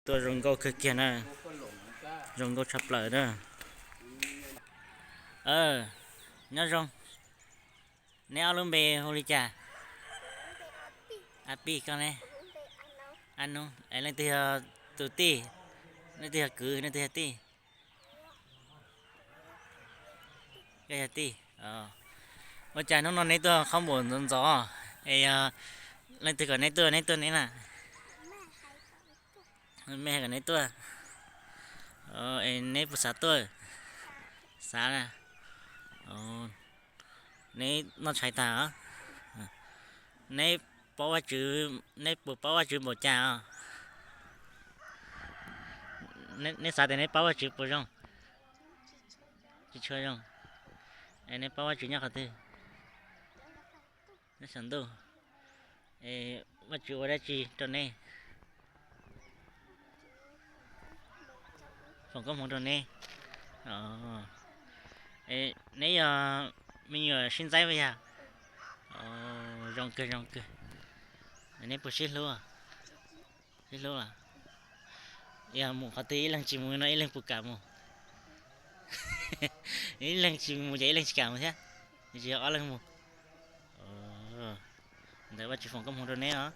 Tuaj zoo nkauj kawg kiag na, zoo nkauj tshaj plaws na. Nyob zoo, neb ob lub npe hu li cas? A Pij, koj ne? A Nub. Es leej twg yog tus tij? Leej twg yog kwv, leej twg yog tij? Koj yog tij. Ua cas hnub no neb tuaj khaub npaum ntxov ntxov? Es yog leej twg kom neb tuaj, neb tuaj neb na? Mej hais kom neb tuaj. Es neb puas xav tuaj? Xav na. Neb noj tshais tag os? Neb paub Vajtswv, neb puas paub Vajtswv npaum cas os? Neb xav tias neb paub Vajtswv puas zoo? Tsis tshua zoo. Es neb paub Vajtswv nyob qhov twg? Nyob saum ntuj. Es Vajtswv ua dab tsi rau neb? Foom koob hmoov rau neb. Es neb yog me nyuam sib ntxaib puas yog? Zoo kawg, zoo kawg. Neb puas sib hlub? Sib hlub. Yog mus qhov twg ib leeg tsis mus no ib leeg puas kam mus? Ib leeg tsis mus ces ib leeg tsis kam mus thiab. Tsis yog ob leeg mus. Ntawd Vajtswv foom koob hmoov rau neb os.